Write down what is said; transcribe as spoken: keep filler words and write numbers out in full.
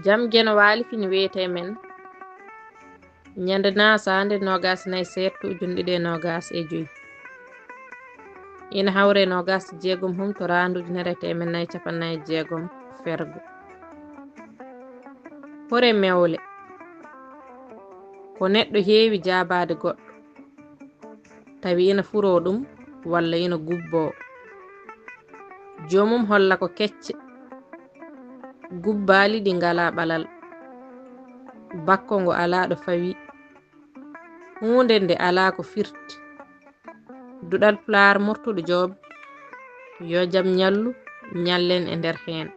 Jam Geno Waali fini wiyetee men ñande naasaande noogaas nayi seeɗto ujunɗe ɗiɗi e noogaas e joy. Ina hawre noogaas e jeegom humtoraandu ujunere e teemen nayi capanɗe nayi e jeegom fergo. Hore mewle. Ko neɗɗo heewi jaabaade goɗɗo, tawi ina furoo ɗum walla ina gubboo. Joomum holla ko kecce, gubbaali ɗi ngalaa ɓalal. Bakko ngo alaa ɗo fawi. Huunde nde alaa ko firti. Duɗal Pulaar Murtuɗo Joob, yo jam ñallu, ñallen e nder heen.